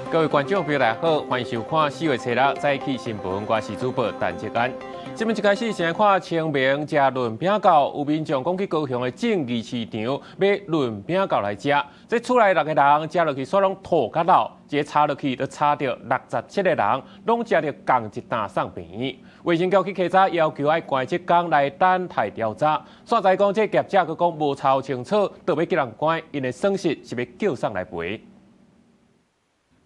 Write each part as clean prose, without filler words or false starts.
各位觀眾朋友大家好，歡迎收看4月初六早起新聞，我是主播陳哲安。新聞一開始先來看清明食潤餅到，有民眾講去高雄的正義市場買潤餅到來食，這厝內六個人食落去，煞攏吐甲流，一個查落去就查著67個人，攏食著仝一擔送病院。衛生局去稽查，要求愛關職工來等待調查。煞知講這業者閣講無查清楚，就欲叫人關，𪜶的損失是欲叫啥來賠？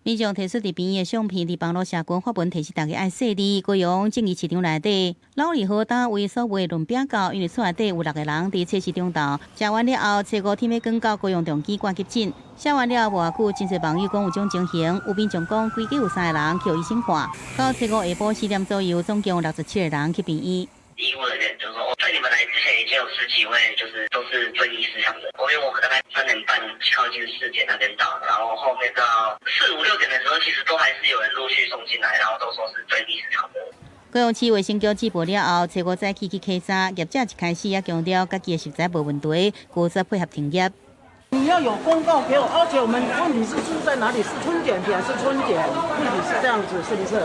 民眾提出佇病院的相片佇網路社群發文提示大家愛細膩。高雄正義市場內底老二號單位所賣潤餅到，因為厝內底有六個人佇初四中晝食完了後，初五天欲光到高雄長期掛急診。寫完了後無偌久，真濟網友講有這種情形，有民眾講規家有三個人去予醫生看，到初五下晡4點左右，總共67個人去病院。醫護人員就說，在你們來之前已經有十幾位，就是都是遵義市場的。因為我們大概3點半靠近4點那邊到，然後後面到四五六點的時候，其實都還是有人陸續送進來，然後都說是遵義市場的。高雄市衛生局接報了後，初五早起去稽查，業者一開始也強調家己的食材無問題，拒絕配合停業。你要有公告給我，而且我們問題是出在哪裡？是春捲皮還是春捲？問題是這樣子，是不是？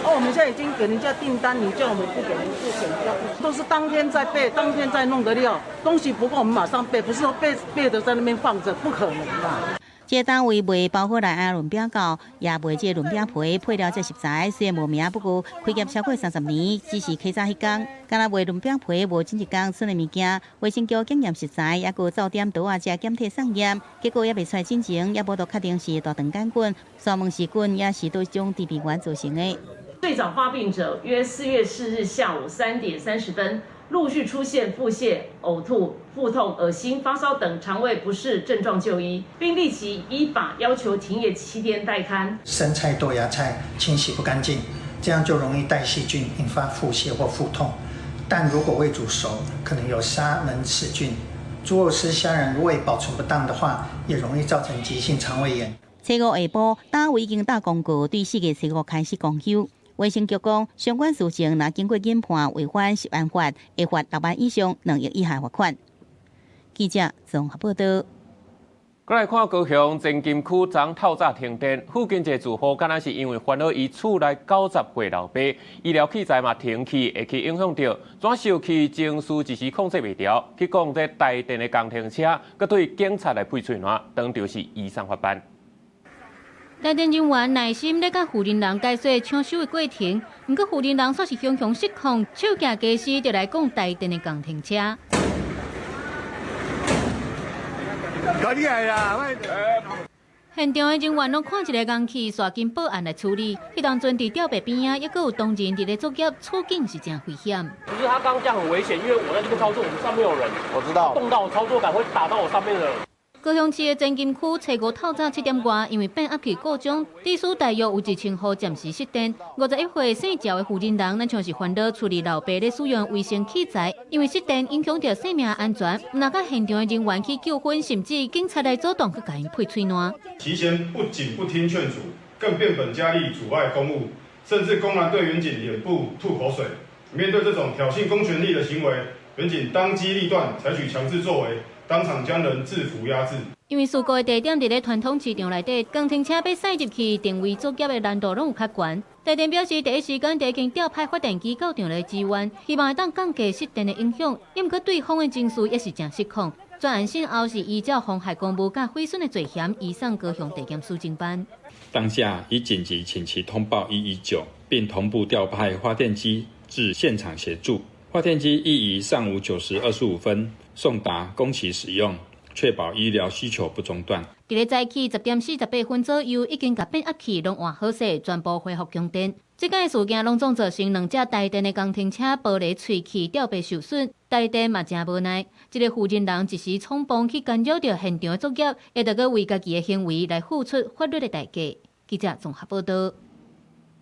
哦，我們現在已經給人家訂單，你叫我們不給，不給，都是當天在備，當天在弄的料，東西不夠，我們馬上備，不是說備備的在那邊放着，不可能的。這個單位賣包好來的潤餅到，也賣這個潤餅皮配料這食材，雖然無名，不過開業超過30年，只是稽查彼工，敢若賣潤餅皮無前一工剩的物件，衛生局檢驗食材，抑閣照點桌仔這檢體送驗，結果猶未出來進前，猶無都確定是大腸桿菌、沙門氏菌，抑是佗一種致病源造成的。最早發病者約4月4日下午3點30分，陸續出現腹瀉、嘔吐、腹痛、噁心、發燒等腸胃不適症狀就醫，並立即依法要求停業7天待勘。生菜、豆芽菜清洗不乾淨，這樣就容易帶細菌，引發腹瀉或腹痛。但如果未煮熟，可能有沙門氏菌。豬肉絲、蝦仁如果保存不當的話，也容易造成急性腸胃炎。初五下晡，單位已經打公告，對4月初五開始公休。衛生局講，相關事情若經過研判違反食安法，會罰6萬以上2億以下罰款。記者綜合報道。過來看高雄前金區昨透早停電，附近一個住戶敢若是因為煩惱伊厝內90歲老爸，醫療器材嘛停去，會去影響著，怎受氣情緒一時控制袂牢，去講這台電的工程車，閣對警察來噴喙瀾，當場是移送法辦。台電人員耐心咧佮負責人解說搶修的過程，毋過負責人煞是雄雄失控，手舉家私就來講台電的工程車。搞起來啦！現場的人員攏看一个空氣，煞緊報案來處理。彼當陣佇吊臂邊仔，抑閣有同仁佇咧作業，處境是誠危險。不是他剛剛這樣很危險，因為我在這邊操作，我們上面有人，我知道，動到操作桿會打到我上面的人。高雄市的前金區初五透早7點外，因為變壓器故障，致使大約有1000戶暫時失電。51歲姓趙的負責人，咱像是煩惱厝裡老爸咧使用衛生器材，因為失電影響著生命安全，毋但佮現場的人員起糾紛，甚至警察來主動去共𪜶噴喙瀾。期間不僅不聽勸阻，更變本加厲阻礙公務，甚至公然對員警臉部吐口水。面對這種挑釁公權力的行為，員警當機立斷，採取強制作為。當場將人制服壓制。因為事故的地點佇咧傳統市場內底，工程車欲駛入去定位作業的難度攏有較懸。台電表示，第一時間已經調派發電機到場來支援，希望會當降低失電的影響。毋過對方的情緒也是誠失控。專案審後是依照妨害公務佮毀損的罪嫌，移送高雄地檢署偵辦。當下已緊急請其通報119，並同步調派發電機至現場協助。發電機亦於上午9時25分送達供其使用，確保醫療需求不中斷。佇咧早起10點48分左右，已經共變壓器攏換好勢，全部恢復供電。這擺事件攏總造成兩隻台電的工程車玻璃碎去，吊臂受損，台電嘛誠無奈。這个負責人一時衝動去干擾著現場的作業，會著閣為家己的行為來付出法律的代價。記者綜合報道。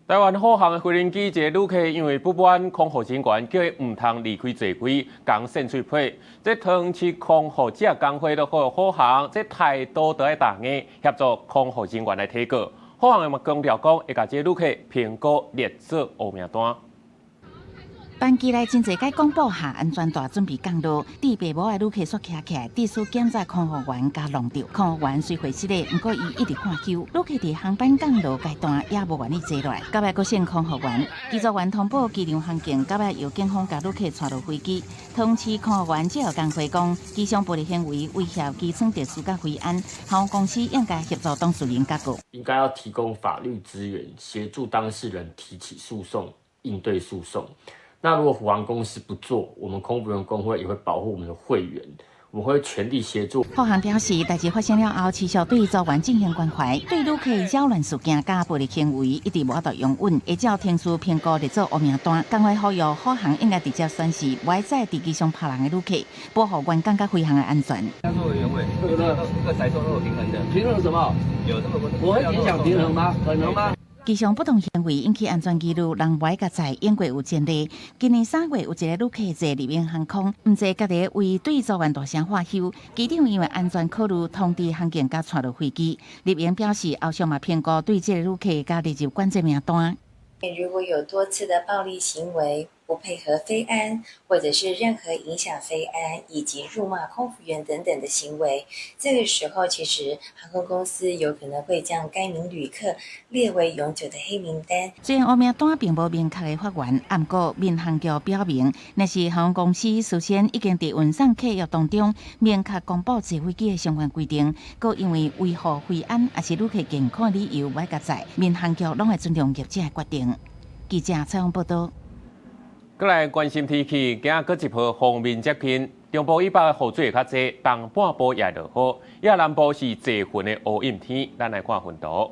台灣虎航的飛行機一个旅客因為不滿空服人員叫伊毋通離開座位，共扇喙皮。這湯市空服者工會就呼籲虎航，這態度著愛踏硬，協助空服人員來提告。虎航嘛強調講，會共這个旅客評估列做烏名單。班機內真濟擺廣播下安全帶準備降落，戴白帽的旅客煞徛起來，致使檢查空服員共弄著。空服員雖回失禮，毋過伊一直喝休。旅客佇航班降落階段也無願意坐落來。到尾閣選空服員，機組員通報機場航警，到尾由警方共旅客帶落飛機。桃園市空服員接後工會講，機上暴力行為威脅機艙秩序佮飛安，航空公司應該協助當事人解決。應該要提供法律資源，協助當事人提起訴訟、應對訴訟。那如果虎航公司不做，我們空服員工會也會保護我們的會員，我們會全力協助。虎航表示，代誌發生了後，持續對組員進行關懷，對旅客擾亂事件佮暴力行為一直無法度容忍，會照程序評估列做烏名單。工會呼籲虎航應該直接宣示，無愛載佇機上拍人的旅客，保護員工佮飛行的安全。這個載重都有平衡的，平衡什麼？有這麼我會影響平衡嗎？可能嗎？機上不當行為引起安全疑慮，人無愛共載，英國有前例。今年3月有一个旅客坐立榮航空，毋坐家己位對組員大聲喝休，機長因為安全考慮通知航警共帶落飛機。立榮表示，後續嘛評估對這个旅客共列入管制名單。如果有多次的暴力行為，不配合飛安，或者是任何影響飛安以及辱罵空服員等等的行為，這個時候其實航空公司有可能會將該名旅客列為永久的黑名單。雖然烏名單並無明確的法源，毋過民航局表明，若是航空公司事先已經佇運送客約當中明確公布坐飛機的相關規定，閣因為維護飛安抑是旅客健康的理由無愛共載，民航局攏會尊重業者的決定。記者採訪報導。閣來關心天氣，今仔閣一波鋒面接近，中部以北的雨水會較濟，東半部也會落雨，也南部是濟雲的烏陰天。咱來看溫度，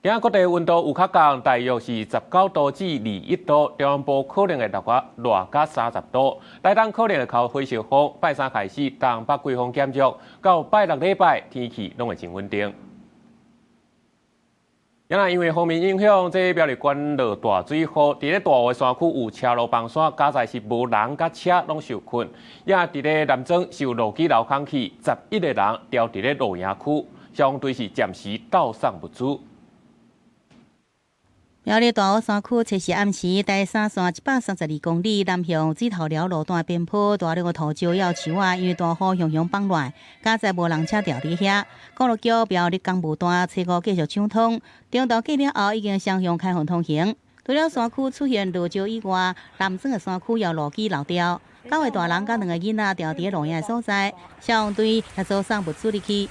今仔各地溫度有較降，大約是19度至21度，中部可能會熱到熱到30度，台東可能會靠火燒風。拜三開始，東北季風減弱，到拜六禮拜天氣攏會真穩定。也因為鋒面影響，這苗栗縣落大水雨，佇咧大湖的山區有車路崩山，加在是無人佮車攏受困。也佇咧南莊受路基流空去，11個人牢佇咧露營區，消防隊是暫時鬥送物資。苗栗大湖山區測試暗時，台三線132公里南向水頭寮路段邊坡大量的塗石抑樹仔，因為大雨雄雄崩落來，加載無人車牢佇遐。公路局苗栗工務段初五繼續搶通，中晝過了後已經雙向開放通行。除了山區出現落石以外，南莊的山區也路基漏掉，九個大人佮兩個囡仔牢佇露營的所在，消防隊協助送物資入去。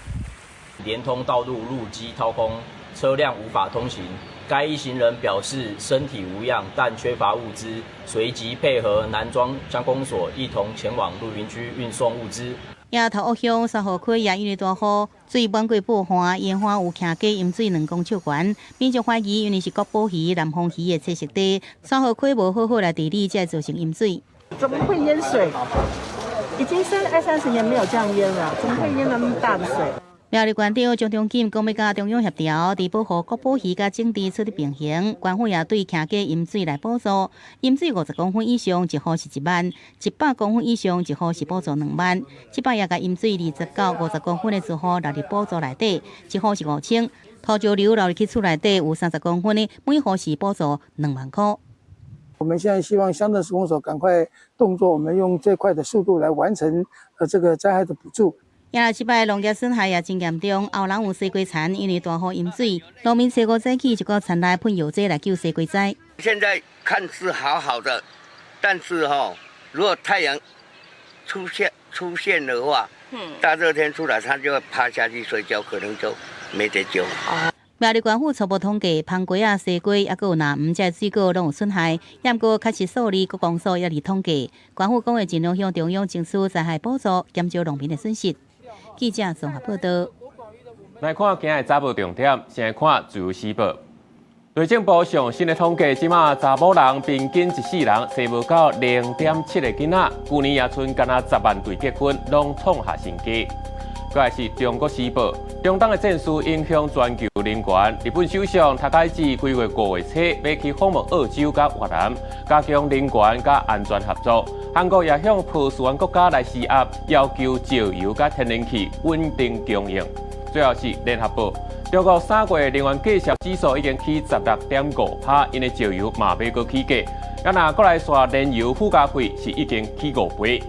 連通道路路基掏空，車輛無法通行。該一行人表示身體無恙，但缺乏物資，隨即配合南莊鄉公所一同前往露營區運送物資。也頭屋鄉沙河區也因為大雨，水滿過報岸，沿岸有徛家淹水2公尺懸，民眾懷疑因為是國寶魚、南方魚的棲息地，沙河區無好好來治理，才會造成淹水。怎麼會淹水？已經二三十年沒有這樣淹了，怎麼會淹那麼大的水？苗栗縣長張忠錦講欲佮中央協調，佇保護國寶魚佮整治取得平衡。縣府也對徛家淹水來補助，淹水50公分以上一戶是1萬，100公分以上一戶是補助2萬。這擺也共淹水20到50公分的住戶納入補助內底，一戶是5000。土石流流入去厝內底有30公分的，每戶是補助2萬箍。我們現在希望鄉鎮市公所趕快動作，我們用最快的速度來完成這個災害的補助。也這擺農業損害也真嚴重，後人有西瓜田，因為大雨淹水，農民初五早起就到田內噴藥劑來救西瓜仔。現在看似好好的，但是哈，如果太陽出現的話，大熱天出來，它就會趴下去睡覺，可能就沒得救。苗栗縣府初步統計，番瓜仔、西瓜，抑閣有藍莓，這水果攏有損害。毋過確實數字，國公所猶佇統計。縣府講會盡量向中央爭取災害補助，減少農民的損失。記者綜合報道。來看今日早報重點，先來看《自由時報》。內政部上新的統計，這馬查某人平均一世人生無到0.7個囡仔，舊年也賰干焦10萬對結婚，攏創下新低。閣來是《中國時報》，中東的戰事影響全球能源。日本首相高市規劃5月初欲去訪問澳洲佮越南，加強能源佮安全合作。韓國也向波斯灣國家來施壓，要求石油佮天然氣穩定供應。最後是聯合報，中國3月能源價數指數已經起16.5趴，𪜶的石油嘛欲閣起價。啊，若閣來煞燃油附加費是已經起5倍。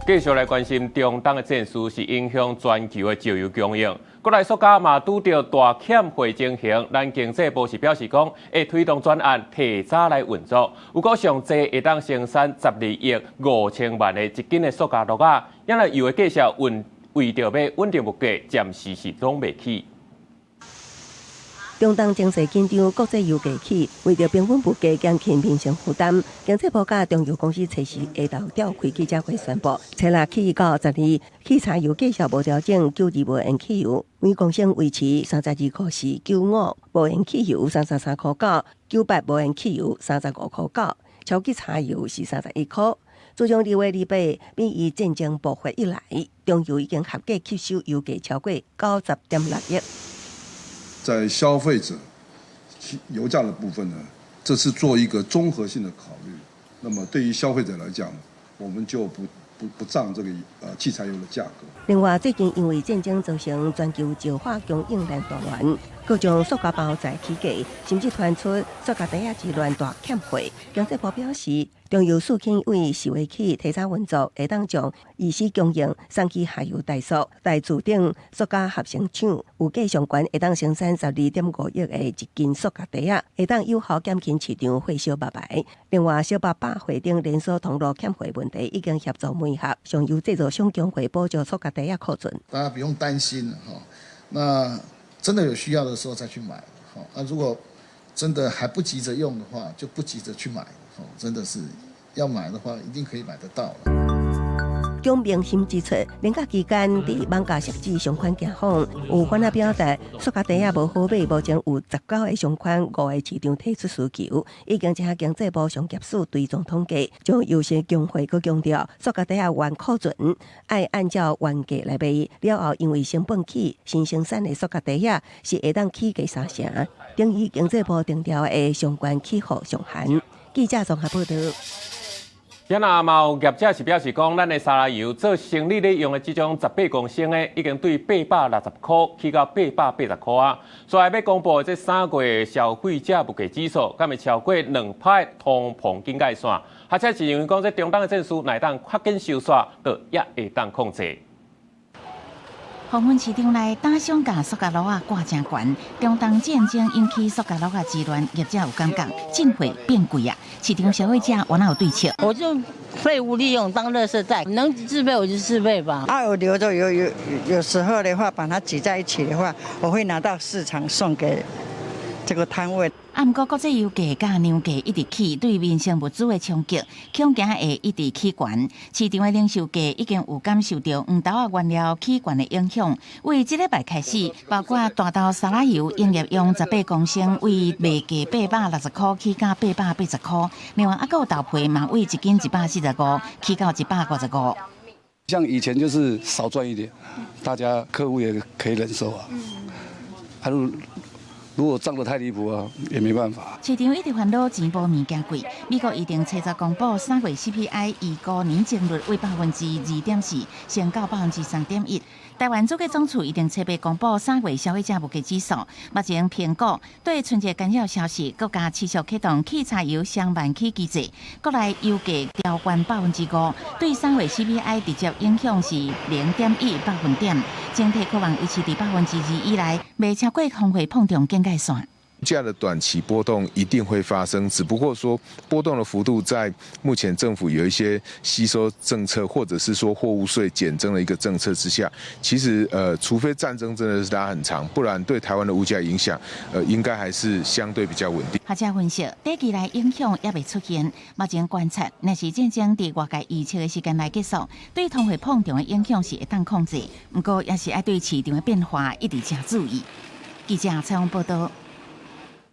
繼續來關心中東的戰事，是影響全球的石油供應。國內塑膠嘛拄著大欠貨情形，咱經濟部是表示講，會推動專案提早來運作，有講上濟會當生產12億5千萬的一斤的塑膠碌仔，因為油的價格穩為著欲穩定物價，暫時是攏袂起。中東情勢緊張，國際油價起，為著平穩物價，減輕民生負擔，經濟部佮中油公司初四下晝召開記者會宣布，初六起到12，汽柴油價格無調整，92無鉛汽油每公升維持32.4，95無鉛汽油33.9，98無鉛汽油35.9，超級柴油是31塊。自從2月28美伊戰爭爆發以來，中油已經合計吸收油價超過90.6億。在消費者油價的部分呢，這是做一個綜合性的考慮。那麼對於消費者來講，我們就不漲這個汽柴油的價格。另外，最近因為戰爭造成全球石化供應鏈大亂，各種塑膠包材起價，甚至傳出塑膠袋仔之亂大欠貨。經濟部表示，中油四輕為四月起提早運作，會當將二次供應送去下游台塑、台塑等塑膠合成廠，預計上懸會當生產12.5億的一斤塑膠袋仔，會當有效減輕市場貨小百牌。另外，小北百貨等連鎖通路欠貨問題，已經協助媒合上游製造商供貨補足塑膠袋仔庫存。大家不用擔心哈，那真的有需要的時候再去買，哈，那如果真的還不急着用的話，就不急着去買，真的是要買的話，一定可以買得到。蔣明鑫指出，連假期間佇網架設置商圈行訪，有販仔表達塑膠袋仔無好買，目前有19個商圈五個市場提出需求，已經請經濟部商業署追蹤統計，將優先供貨。閣強調塑膠袋仔原庫存愛按照原價來賣。了後因為成本起，新生產的塑膠袋仔是會當起價3成，等於經濟部定調的相關起貨上限。記者綜合報道。遐若嘛有業者是表示講，咱的沙拉油做生理咧用的這種18公升的，已經對860塊起到880塊啊。所以欲公布的這3月消費者物價指數，敢會超過兩擺通膨警戒線？或者是認為講，這中東的戰事若會當較緊收煞，就也會當控制。黃昏市場內，打商價塑膠簍仔掛誠懸，中東戰爭引起塑膠簍仔之亂，業者有感覺進貨變貴啊！市場消費者原來有對策。我就廢物利用當垃圾袋，能自備我就自備吧。啊，我留着有時候的話，把它擠在一起的話，我會拿到市場送給這個攤位。啊，毋過國際油價佮糧價一直起，對民生物資的衝擊，恐驚會一直起懸。市場的零售價已經有感受著黃豆仔原料起懸的影響。為這禮拜開始，包括大豆沙拉油營業用18公升，為賣價860塊起到880塊。另外，猶閣有豆皮嘛，為一斤145起到155。像以前就是少賺一點，大家客戶也可以忍受啊。還如果漲得太離譜啊，也沒辦法。市場一直煩惱錢無物件貴。美國預定初十公布3月 CPI 預估年增率為2.4%，升到3.1%。台灣主計總處預定初八公布3月消費者物價指數。目前蘋果對春節干擾消息，國家持續啟動汽柴油雙萬起機制，國內油價調懸5%，對3月 CPI 直接影響是0.1百分點。整體可望維持佇2%以內，袂超過通貨膨脹警戒線。價的短期波動一定會發生，只不過說波動的幅度在目前政府有一些吸收政策，或者是說貨物稅減徵的一個政策之下，其實除非戰爭真的是拉很長，不然對台灣的物價影響，應該還是相對比較穩定。學者分析，短期內影響猶未出現，目前觀察，若是戰爭佇外界預測的時間內結束，對通貨膨脹的影響是會當控制，毋過也是愛對市場的變化一直誠注意。記者採訪報道。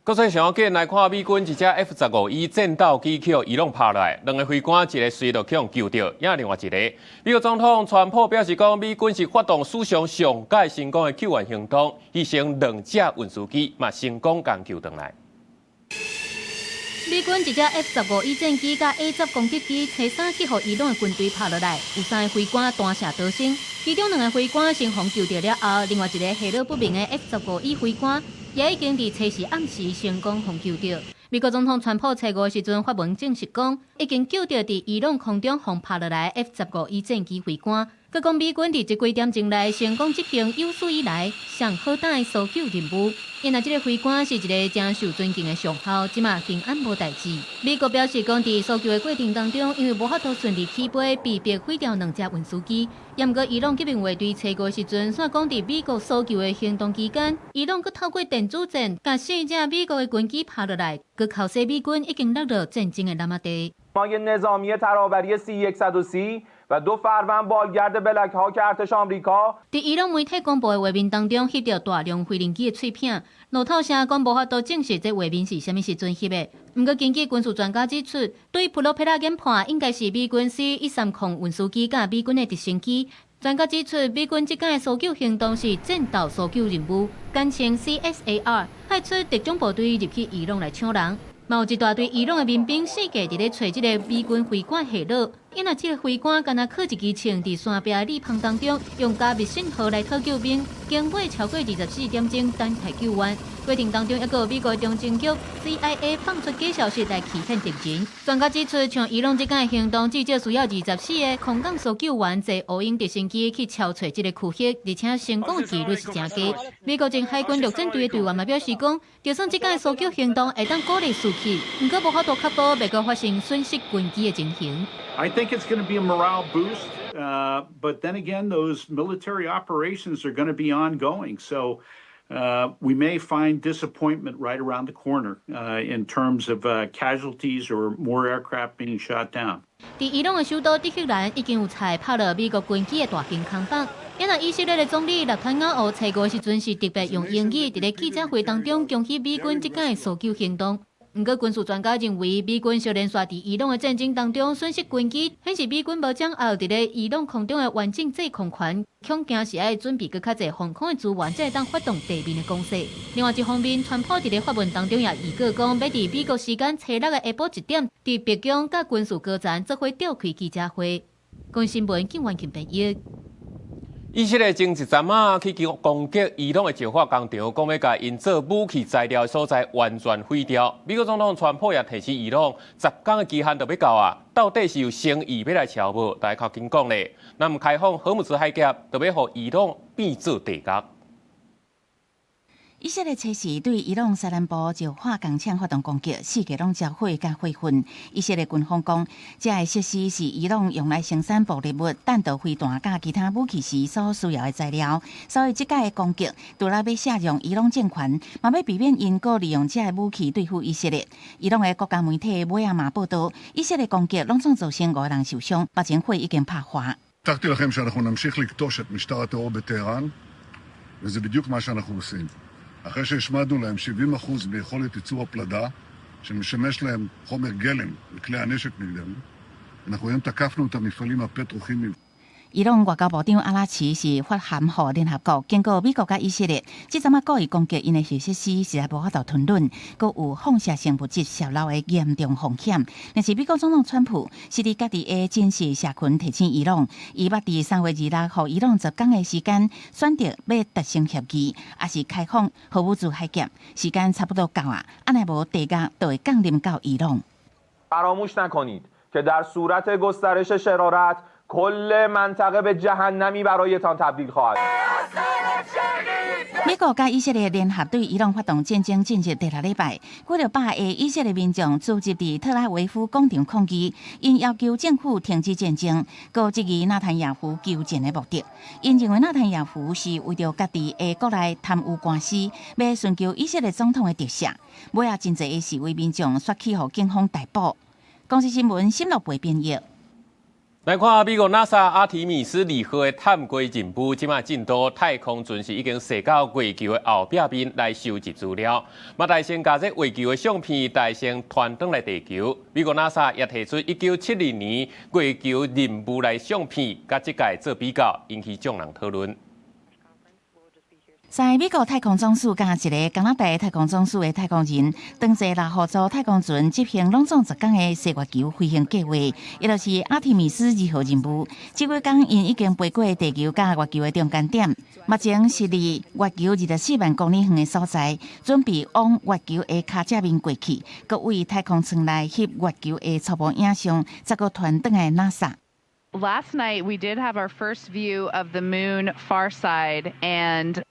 國際上緊來看，美軍一隻 F-15E 戰鬥機予伊朗拍落來，兩个飛官，一个隨就予人救著，也另外一个。美國總統川普表示講，美軍是發動史上上蓋成功的救援行動，犧牲兩隻運輸機，嘛成功共救轉來。美軍一隻 F-15E 戰機佮 A-10攻擊機，初三去予伊朗的軍隊拍落來，有三个飛官彈射逃生，其中兩个飛官先予救著了後，另外一个下落不明的 F-15E 飛官也已經佇初四暗時成功予救著。美國總統川普初五時陣發文證實講，已經救著佇伊朗空中予拍落來 F-15E 戰機飛官。閣講美軍佇這幾點鐘內成功執行有史以來上好膽的搜救任務。因為這个飛官是一个誠受尊敬的上校，這馬平安無代誌。美國表示講，佇搜救的過程當中，因為無法度順利起飛，被迫毀掉兩架運輸機。毋過伊朗革命衛隊初五時陣，煞講佇美國搜救的行動期間，伊朗閣透過電子戰，共四隻美國的軍機拍落來，閣剾洗美軍已經落入戰爭的藍仔地。 نظامی ترابری C-130 و دو فروند بالگرد بلک هاک ارتش آمریکا。佇伊朗媒體公布的畫面當中，翕著大量飛行機的碎片。路透社講無法度證實這畫面是啥物時陣翕的。毋過根據軍事專家指出，對普羅皮拉研判，應該是美軍 C-130運輸機佮美軍的直升機。專家指出，美軍這擺的搜救行動是戰鬥搜救任務，簡稱 CSAR，派出特種部隊入去伊朗來搶人。嘛有一大堆伊朗的民兵四界佇咧揣這个美軍飛官下落，因為這个飛官敢若靠一支槍佇山壁的裂縫當中，用加密信號來討救兵，經過超過24點鐘等待救援。過程當中，抑閣有美國中情局 CIA 放出假消息來欺騙敵人。專家指出，像伊朗這擺的行動，至少需要24個空降搜救員坐烏鷹直升機去搜揣這个區域，而且成功的幾率是誠低。美國前海軍陸戰隊的隊員嘛表示講，就算這擺的搜救行動會當鼓勵士氣，毋過無法度確保袂閣發生損失軍機的情形。 I think it's going to be a morale boost, but then again, those military operations are going to be ongoing. So we may find disappointment right around the corner in terms of casualties or more aircraft being shot down. 佇伊朗的首都德黑蘭已經有菜拍落美國軍機的大型空板。因為以色列的總理內坦亞胡初五時陣是特別用英語佇咧記者會當中恭喜美軍這擺的搜救行動。毋過軍事專家認為，美軍小連續佇伊朗的戰爭當中損失軍機，顯示美軍無掌握佇咧伊朗空中的完整制空權，恐驚是愛準備閣較濟防空的資源，才會當發動地面的攻勢。另外一方面，川普佇咧發文當中也預告講，欲佇美國時間初六的下晡1點，佇白宮佮軍事高層做伙召開記者會。公視新聞警員編譯。以色列前一陣仔去攻擊伊朗的石化工廠，講欲共𪜶做武器材料的所在完全毀掉。美國總統川普也提示伊朗，10天的期限就欲到啊，到底是有誠意欲來撨無？大家較緊講咧。若毋開放荷姆茲海峽，就欲予伊朗變做地獄。以色列初四對伊朗西南部石化工廠發動攻擊，四界攏焦火佮火焚。以色列軍方講，這个設施是伊朗用來生產爆裂物、彈道飛彈佮其他武器時所需要的材料。所以這擺的攻擊，除了欲削弱伊朗政權，嘛欲避免𪜶閣利用這个武器對付以色列。伊朗的國家媒體尾仔嘛報道，以色列攻擊攏總造成五个人受傷，目前火已經拍化。 הבטחתי לכם שאנחנו נמשיך לכתוש את משטר הטרור בטהרן, וזה בדיוק מה שאנחנו עושים. אחרי שהשמדנו להם 70% מיכולת ייצור הפלדה, שמשמש להם חומר גלם לכלי הנשק נגדנו, אנחנו היום תקפנו את המפעלים הפטרוכימיים. 伊朗外交部長阿拉齊是發函予聯合國，警告美國佮以色列，這陣仔故意攻擊𪜶的核設施，實在無法度吞忍，閣有放射性物質洩漏的嚴重風險。但是美國總統川普是佇家己的正式社群提醒伊朗，伊捌佇3月26予伊朗10天的時間，選擇欲達成協議，抑是開放荷姆茲海峽，時間差不多到啊，按呢無地獄就會降臨到伊朗。 فراموش نکنید که در صورت گسترش شرارت کل منطقه به جهنمی برایتان تبدیل خواهد 美國佮以色列聯合對伊朗發動戰爭進入第六禮拜，幾若百个以色列民眾聚集佇特拉維夫廣場抗議，𪜶要求政府停止戰爭，閣質疑納坦雅胡求戰的目的。𪜶認為納坦雅胡是為著家己的國內貪汙官司，欲尋求以色列總統的特赦。尾仔真濟的示威民眾煞去予警方逮捕。公視新聞新樂貝編譯。來看美國 NASA 阿提米斯二號的探月任務，這馬進度太空船是已經踅到月球的後壁面來收集資料，嘛代先共這月球的相片代先傳轉來地球。美國 NASA 也提出1972年月球任務來相片，佮這擺做比較，引起眾人討論。在美國太空總署佮一个加拿大太空總署的太空人，當坐獵戶座太空船執行攏總10工的踅月球飛行計劃，伊就是阿提米斯二號任務。這幾工𪜶已經飛過地球佮月球的中間點，目前是離月球24萬公里遠的所在，準備往月球的跤脊面過去，閣對太空艙內翕月球的初步影像，才閣傳轉來 NASA。 Last night we did have our first view of the moon far side, and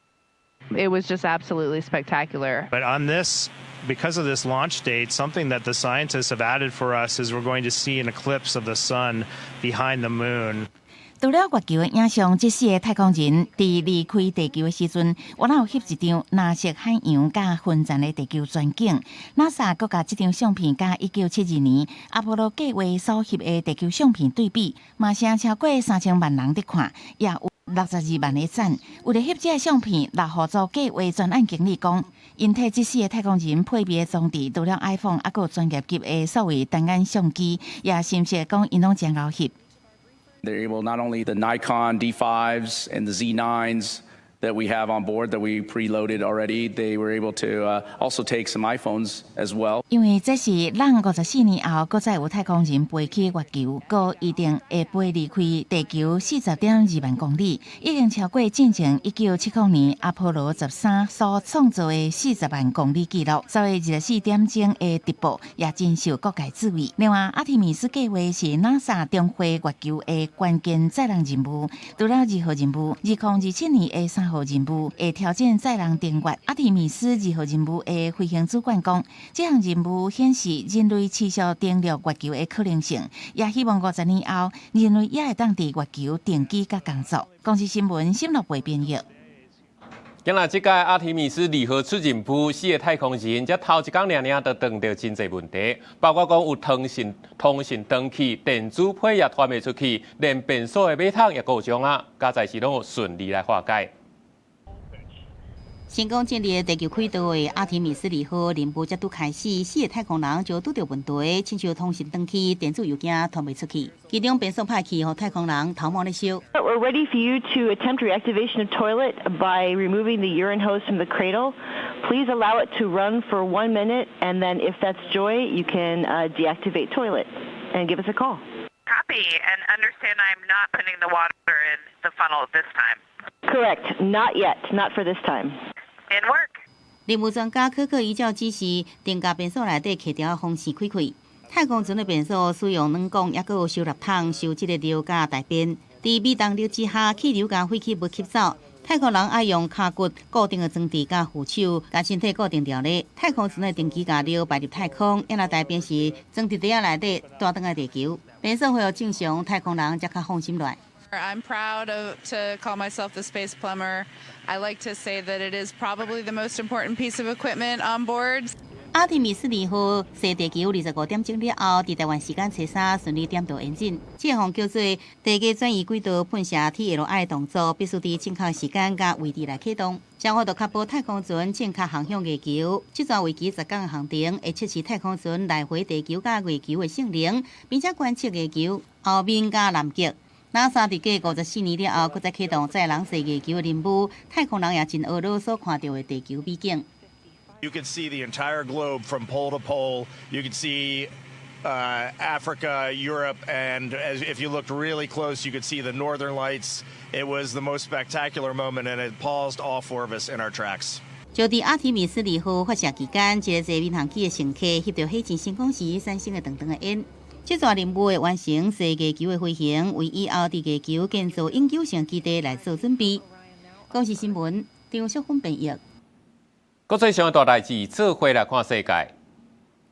it was just absolutely spectacular. But on this, because of this launch date, something that the scientists have added for us is we're going to see an eclipse of the sun behind the moon. 除了月球的影像，這四个太空人佇離開地球的時陣，有哪有翕一張藍色海洋佮昏沉的地球全景。NASA 閣共這張相片佮1972年阿波羅計劃所翕的地球相片對比，嘛是超過3000萬人佇看，也有62萬個讚。為了翕這个相片，獵戶座計劃專案經理講，𪜶替這四个太空人配備的裝置，除了 iPhone，猶閣有專業級的數位單眼相機，也深說講𪜶攏真𠢕翕。 They're able not only the Nikon D5s and the Z9s that we have on board that we preloaded already, they were able to also take some iPhones as well. 因為這是咱54年後，閣再有太空人飛去月球，閣一定會飛離開地球40.2萬公里，已經超過進前1970年阿波羅13所創造的40萬公里紀錄。所以24點鐘的直播也真受各界注意。另外，阿提米斯計劃是 NASA 重回月球的關鍵載人任務，除了二號任務，2027年的3號任務會挑戰載人登月。阿提米斯二號任務的飛行主管講，這項任務顯示人類持續登陸月球的可能性，也希望50年後人類也會當佇月球定居佮工作。公視新聞沈樂貝編譯。今仔這屆阿提米斯二號出任務，四个太空人才頭一工爾爾就碰著真濟問題，包括講有通訊斷去，電子批也傳袂出去，連便所的馬桶也故障啊，佳哉是攏有順利來化解。成功進入地球軌道的阿提米斯二號任務才拄開始，四个太空人就拄著問題，親像通訊斷去，電子郵件傳袂出去，其中便所歹去，予太空人頭毛咧燒。 We're ready for you to attempt reactivation of toilet by removing the urine hose from the cradle. Please allow it to run for 1 minute, and then if that's joy, you can deactivate toilet and give us a call. Copy, and understand I'm not putting the water in the funnel this time. Correct. Not yet. Not for this time. And work. 任務專家可可依照指示，定共便所內底客條風扇開開。太空船的便所使用軟管，猶閣有收納桶收這个尿佮大便。佇微重力之下，氣流佮廢棄物吸走。太空人愛用跤骨固定的裝置佮扶手，共身體固定牢咧。太空船會定期共尿排入太空，抑若大便時裝佇袋仔內底帶轉來地球。便所恢復正常，太空人才較放心落來。 I'm proud to call myself the space plumber. I like to say that it is probably the most important piece of equipment on board. 阿提米斯二號踅地球25點鐘了後，佇台灣時間初三順利點著引擎。這項叫做地月轉移軌道噴射 TLI 動作，必須佇正確時間佮位置來啟動，才有法度確保太空船正確航向月球。這段為期10工的航程，會測試太空船來回地球佮月球的性能，並且觀測月球後面佮南極。NASA 佇過54年了後，閣再啟動載人踅月球的任務，太空人也真懊惱所看著的地球美景。 You could see the entire globe from pole to pole. You could see Africa, Europe, and if you looked really close, you could see the northern lights. It was the most spectacular moment, and it paused all four of us in our tracks. 就佇阿提米斯二號發射期間，一个坐民航機的乘客翕著火箭升空時產生的長長的煙。這段任務會完成踅月球的飛行，為以後佇月球建造永久性基地來做準備。公視新聞張淑芬編譯。國際上的大代誌，做伙來看世界。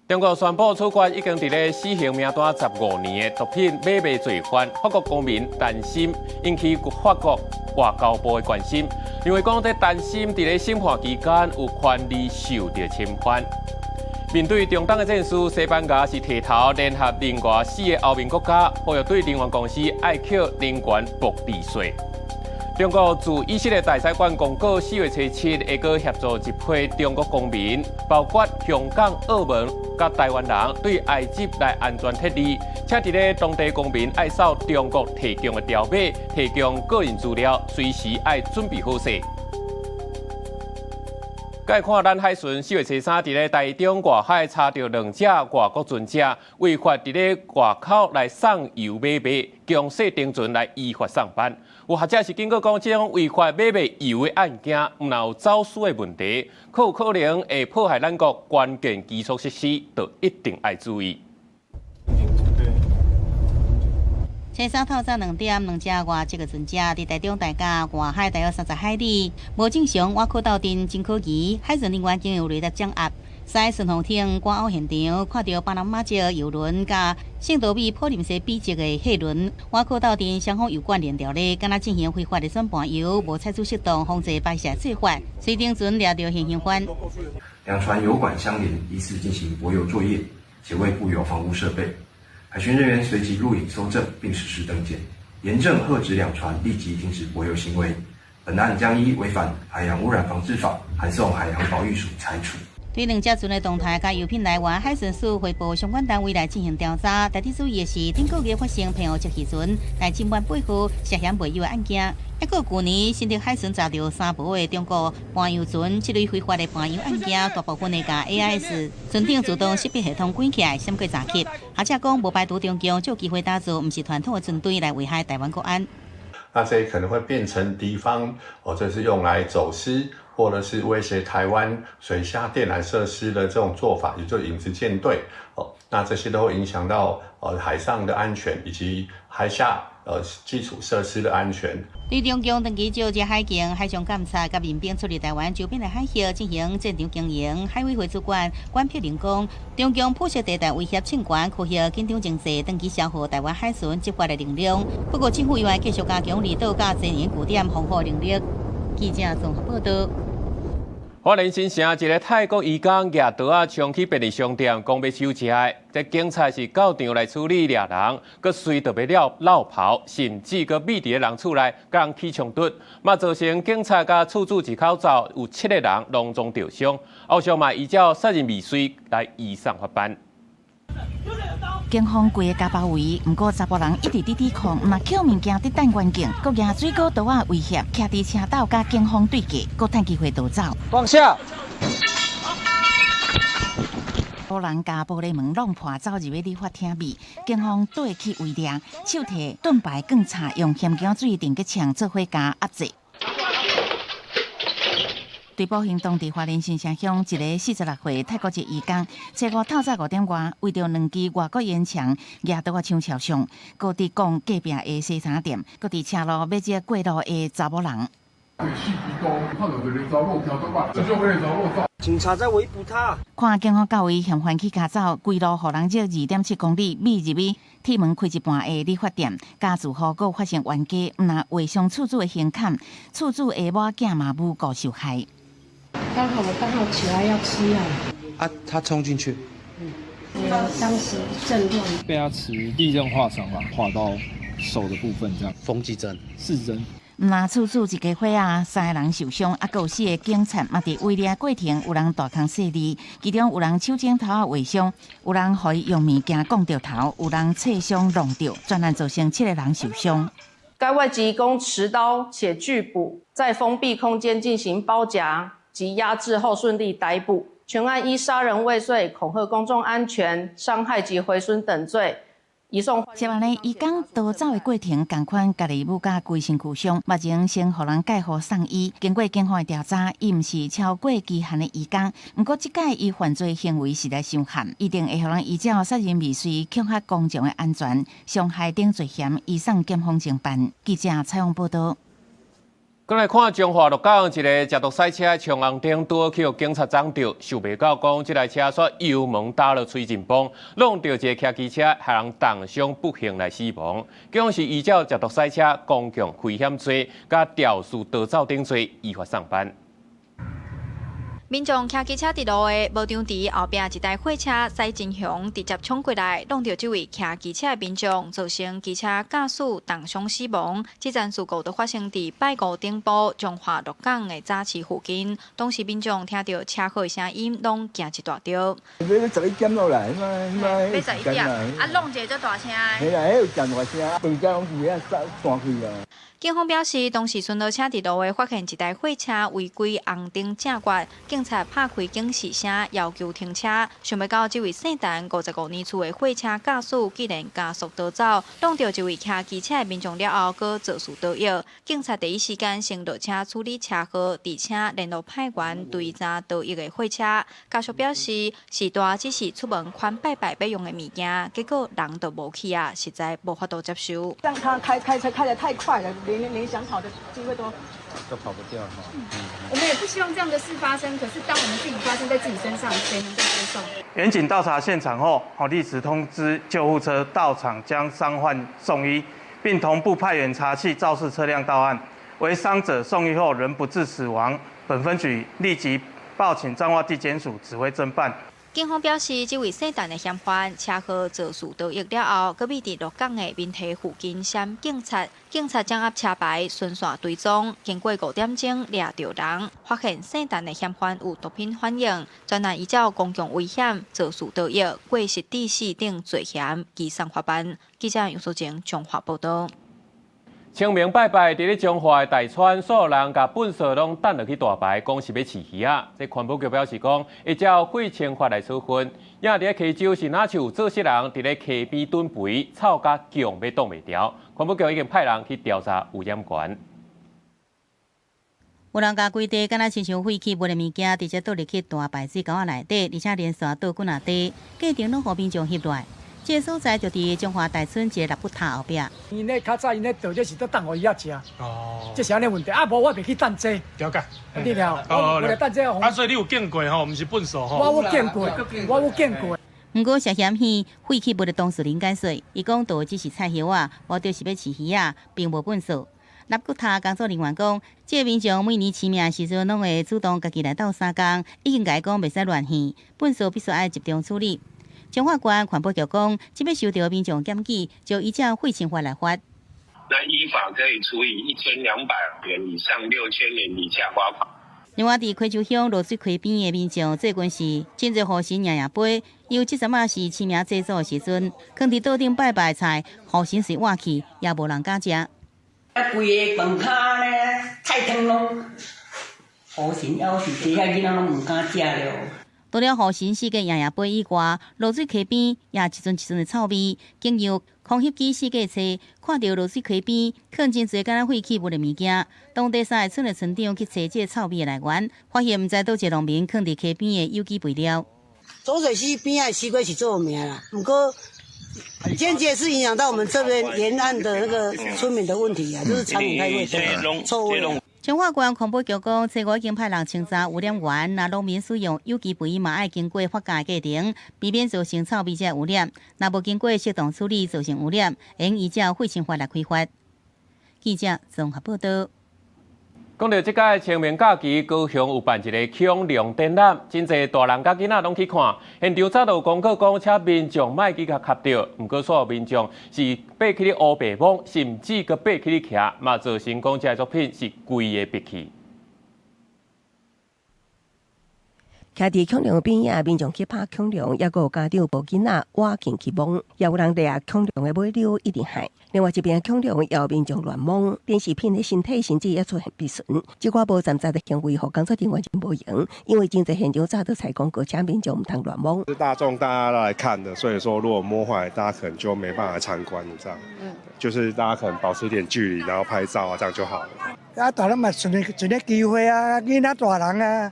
中國宣布處決已經佇咧死刑名單15年的毒品買賣罪犯，法國公民擔心引起法國外交部的關心，認為講這擔心佇咧審判期間有權利受著侵犯。面對中東的戰事，西班牙是提頭聯合另外四个歐盟國家，呼籲對能源公司愛課能源暴利稅。中國駐以色列大使館公告，4月初7會閣協助一批中國公民，包括香港、澳門佮台灣人，對埃及來安全撤離，請佇咧當地公民愛掃中國提供的條碼，提供個人資料，隨時愛準備好勢。再看咱海巡四月初三佇咧台中外海查著兩隻外國船隻違法佇咧外口來送油買賣，強勢登船來依法送辦。有學者是警告講，這種違法買賣油的案件，毋但有走私的問題，閣有可能會破壞咱國關鍵基礎設施，就一定愛注意。初三透早2點，兩隻外籍的船隻佇台中大甲外海大約30海里，無正常倚靠鬥陣真可疑，海巡人員經由雷達掌握，駛順風艇趕往現場，看著巴拿馬籍郵輪佮聖多美普林西比籍的貨輪倚靠鬥陣，雙方有關聯調咧，敢若進行非法的轉盤油，無採取適當防制排泄做法，隨登船掠著現行犯。兩船油管相連，疑似進行駁油作業，且未布有防護設備。海巡人員隨即錄影搜證，並實施登檢，嚴正喝止兩船立即停止駁油行為。本案將依違反海洋污染防治法，函送海洋保育署裁處。對兩隻船的動態佮油品來源，海巡署匯報相關單位來進行調查。值得注意的是，頂個月發生澎湖籍漁船來浸灣八號涉嫌賣油的案件。抑閣舊年新竹海巡查著三無的中國搬油船，這類非法的搬油案件，大部分會共 AIS 船頂自動識別系統關起來，閃過查緝。學者講，無排除中共藉機會打造，毋是傳統的船隊來危害台灣國安。那這可能會變成敵方，哦，這是用來走私或者是威脅台灣水下電纜設施的這種做法，也就影子艦隊哦。那這些都會影響到海上的安全以及海下基礎設施的安全。對中共長期藉這海警、海上監察佮民兵出入台灣周邊的海域進行戰場經營，海委會主管管碧玲講，中共灰色地帶威脅侵權，科學緊張情勢，長期消耗台灣海巡執法的能量。不過政府猶會繼續加強離島佮前沿據點防護能力。記者綜合報道。花蓮新城一个泰國移工舉刀仔衝去便利商店，講欲搶食的，這警察是到場來處理掠人，閣隨著欲了落跑，甚至閣覕佇咧人厝內，共人起衝突，嘛造成警察佮厝主一口罩有七个人攏總著傷，後續嘛依照殺人未遂來移送法辦。警方規个共包圍，毋過查埔人一直佇抵抗，嘛抾物件佇彈懸警，閣舉水果刀仔威脅，徛佇車鬥佮警方對決，閣趁機會逃走。放下！某人共玻璃門弄破，走入去理髮廳內，警方綴去圍掠，手提盾牌棍叉，用鹹薑水電擊槍做伙共壓制。追捕行動佇花蓮新城鄉，一个46歲泰國籍移工，初五透早5點外，圍著兩支外國煙腸，舉刀仔搶超商，閣佇講隔壁的西衫店，閣佇車路欲接過路的查某人。警察在圍捕他。看警方到位，嫌犯起跤走，規路予人繞2.7公里，覕入去鐵門開一半的理髮店，佮住戶閣發生冤家，毋但劃傷厝主的胸坎，厝主的某囝嘛無辜受害。剛好我剛好起來要吃藥。啊，他衝進去。當時一陣亂。被他持利刃劃傷嘛，劃到手的部分，這樣。縫幾針？4針。毋但厝主一家伙仔三个人受傷，啊，閣有四个警察嘛佇圍掠過程有人大空細膩，其中有人手指頭仔劃傷，有人予伊用物件摃著頭，有人切傷弄著，全案造成七个人受傷。該外籍移工持刀且拒捕，在封閉空間進行包夾及壓制後順利逮捕。全案依殺人未遂、恐嚇公眾安全、傷害及毀損等罪。移送。涉案的移工逃走的過程，仝款家己母佮規身軀傷，目前先予人介護送醫。經過警方的調查，伊毋是超過期限的移工，毋過這擺伊犯罪行為實在傷悍，一定會予人依照殺人未遂、恐嚇公眾的安全、傷害等罪嫌移送檢方偵辦。記者採訪報導。閣來看彰化鹿港一个食毒賽車衝紅燈，拄好去予警察撞著，想袂到講這台車煞油門踏落吹陣風，挵著一个騎機車，予人重傷不幸來死亡。警方是依照食毒賽車公共危險罪、佮肇事逃走等罪依法送辦。民眾騎機車佇路的，無張佇後壁一台貨車駛真雄，直接衝過來，挵著這位騎機車的民眾，造成機車駕駛重傷死亡。這樁事故就發生佇拜五頂晡彰化鹿港的早市附近。當時民眾聽著車禍的聲音，攏驚一大跳。欲11點落來，欲11點，啊，挵一个足大聲的。嘿啦，彼有誠大聲，飯店攏是遐散散去啊。警方表示，當時巡邏車佇路的發現一台貨車違規紅燈正決，警察拍開警示聲要求停車，想袂到這位姓陳55年次的貨車駕駛竟然加速逃走，撞著一位騎機車的民眾了後，閣肇事逃逸。警察第一時間先落車處理車禍，而且聯絡派員追查逃逸的貨車。家屬表示，序大只是出門款拜拜欲用的物件，結果人就無去啊，實在無法度接受。讓他開車開得太快了。連想跑的機會都跑不掉哈。我們也不希望這樣的事發生，可是當我們自己發生在自己身上，誰能夠接受？員警到達現場後，立即通知救護車到場將傷患送醫，並同步派員查緝肇事車輛到案。為傷者送醫後仍不治死亡，本分局立即報請彰化地檢署指揮偵辦。警方表示，這位姓陳的嫌犯車禍肇事逃逸了後，閣秘佇鹿港的民溪附近閃警察，警察掌握車牌，循線追蹤，經過5點鐘掠著人，發現姓陳的嫌犯有毒品反應，專案依照公共危險、肇事逃逸、過失致死等罪嫌，移送法辦。記者楊淑靜彰化報道。清明拜拜，佇咧彰化的大川，所有人共糞埽攏擲落去大排，講是欲飼魚仔。這環保局表示講，會照廢清法來處分。也佇咧溪州是若像有做事人佇咧溪邊囤肥，臭甲強欲擋袂牢。環保局已經派人去調查污染源。有人共規塊敢若親像廢棄物的物件，直接倒入去大排水溝仔內底，而且連續倒幾若塊，過程攏予民眾翕落來。這個所在就佇彰化大村一個納骨塔後壁。𪜶咧較早𪜶咧倒這是都擲予魚仔食，哦，這是按呢問題。啊，無我袂去擲這。了解。對了，我來擲這。啊，所以你有見過吼？毋是糞埽吼？我有見過，我有見過。毋過涉嫌彼廢棄物的當事人解釋，伊講倒的只是菜葉仔，無就是欲飼魚仔，並無糞埽。納骨塔工作人員講，這個民眾每年清明時陣攏會主動家己來鬥相共，已經共伊講袂使亂獻，糞埽必須愛集中處理。彰化縣環保局講，這擺收著民眾檢舉，就依照廢清法來罰。那依法可以處以1200元以上6000元以下罰款。另外，佇溪州鄉濁水溪邊的民眾，最近是真濟雨神贏贏杯，因為這陣仔是清明祭祖的時陣，囥佇桌頂拜拜菜，雨神隨倚去，也無人敢食。啊，規个飯跤咧，菜湯攏雨神枵是，這遐囡仔攏毋敢食了。除了雨神四界贏贏杯以外，濁水溪邊也一陣一陣的臭味。經由空翕機四界揣，看著濁水溪邊囥真濟敢若廢棄物的物件。當地三个村的村長去揣這個臭味的來源，發現毋知佗一個農民囥佇溪邊的有機肥料。濁水溪邊仔西瓜是著有名啦，毋過間接是影響到我們這邊沿岸的那個村民的問題啊，就是蒼蠅太多，臭味。彰化縣環保局講，初五已經派人清查污染源，若農民使用有機肥嘛，愛經過發酵過程，避免造成臭味這污染。若無經過適當處理造成污染，應依照廢清法來開罰。記者綜合報道。講到這屆清明假期，高雄有辦一個恐龍展覽，真濟大人佮囡仔攏去看。現場早就有公告講，請民眾莫去共磕著，毋過所有民眾是爬起咧烏白摸，甚至閣爬起咧徛，嘛造成講這个作品是規个白去。徛佇恐龍邊仔，民眾去拍恐龍，抑閣有家長抱囡仔倚近去摸，也有人掠恐龍的尾溜一直害。另外一邊恐龍也有民眾亂摸，展示品的身體甚至也出現破損。這寡無站在的行為，予工作人員真無閒，因為真濟現場早就採廣告，請民眾毋通亂摸。是大眾大家都來看的，所以說如果摸壞，大家可能就沒辦法參觀這樣。就是大家可能保持一點距離，然後拍照啊，這樣就好了。啊，大人嘛順個一個機會啊，囡仔大人啊。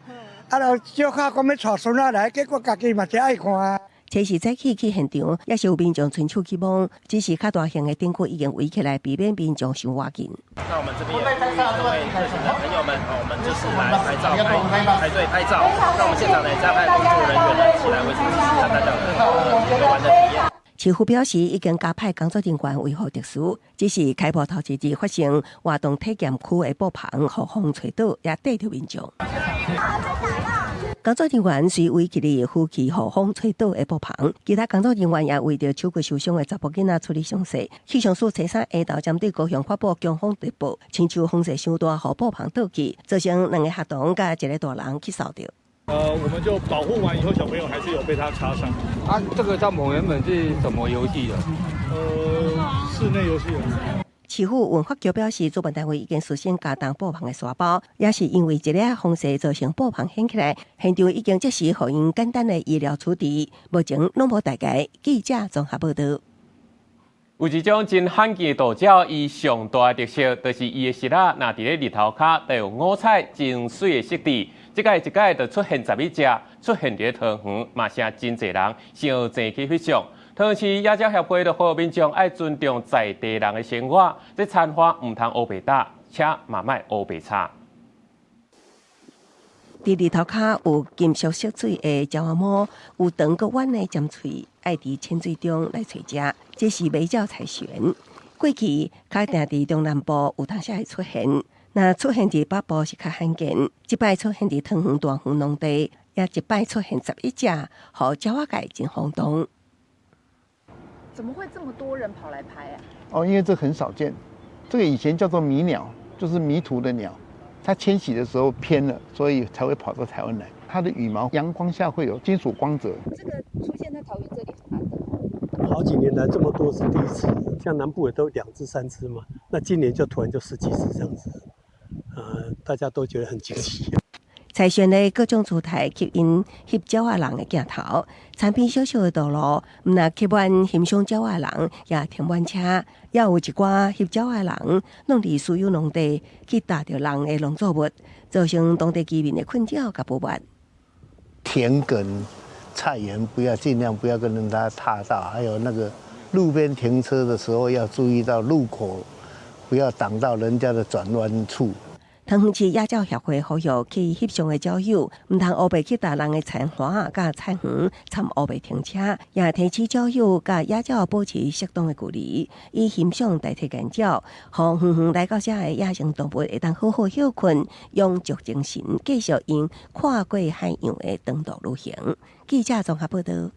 啊，就小可講欲帶孫仔來，結果家己嘛真愛看啊。這是早起去現場，也是有民眾伸手去摸，只是較大型的燈具已經圍起來，避免民眾傷倚近。那我們這邊也呼籲各位熱心的朋友們，我們就是來拍照、排隊拍照。那我們現場呢，加派工作人員呢，一起來維持秩序，讓大家有更好的遊玩的體驗。市府表示，已經加派工作人員維護秩序，只是開播頭一日發生活動體驗區的布棚予風吹倒，也硩著民眾。工作人員隨圍起來扶起予風吹倒的布棚，其他工作人員也為著手骨受傷的查埔囡仔處理傷勢。氣象署初三下晝針對高雄發布強風特報，親像風勢傷大，予布棚倒去，造成兩個學童佮一個大人去掃著。我們就保護完以後，小朋友還是有被他擦傷。啊，這個帳篷原本是什麼遊戲的？室內遊戲。市府運發局表示，主辦單位已經事先加重布棚的沙包，也是因為這个風勢造成布棚掀起來，現場已經即時予𪜶簡單的醫療處置，目前攏無大礙。記者綜合報導。有一種真罕見的渡鳥，伊上大的特色就是伊的翼仔，若佇咧日頭跤，就有五彩真媠的色緻。這擺一擺就出現11隻，出現佇咧桃園，嘛成真濟人相爭去翕相。桃園市野鳥協會就呼籲民眾愛尊重在地人的生活，這殘花毋通烏白踏，車嘛莫烏白插。佇日頭跤有金屬色水的鳥仔毛，有長閣彎的尖喙，愛佇淺水中來揣食。這是迷鳥柴鉉。過去較定佇中南部有當時會出現，若出現佇北部是較罕見。這擺出現佇桃園大園農地，也一擺出現11隻，予鳥仔界真轟動。怎麼會這麼多人跑來拍啊？哦，因為這很少見，這個以前叫做迷鳥，就是迷途的鳥。它遷徙的時候偏了，所以才會跑到台灣來。它的羽毛陽光下會有金屬光澤。這個出現在桃園這裡很難得。好幾年來這麼多是第一次，像南部也都兩隻三隻嘛，那今年就突然就十幾隻這樣子，大家都覺得很驚奇。柴鉉的各種姿態吸引翕鳥仔人的鏡頭，田邊小小的道路，毋但吸滿欣賞鳥仔人，也停滿車，也有一寡翕鳥仔人，攏佇私有農地去踏著人的農作物，造成當地居民的困擾佮不滿。田埂、菜園不要盡量不要跟人家踏到，還有那個路邊停車的時候要注意到路口，不要擋到人家的轉彎處。桃園市野鳥協會呼籲去翕相的鳥友，毋通烏白去踏人的田花佮菜園，參烏白停車，也提醒鳥友佮野鳥保持適當的距離，以欣賞代替干擾，予遠遠來到遮的野生動物會當好好歇睏，養足精神，繼續𪜶跨過海洋的長途旅行。記者綜合報導。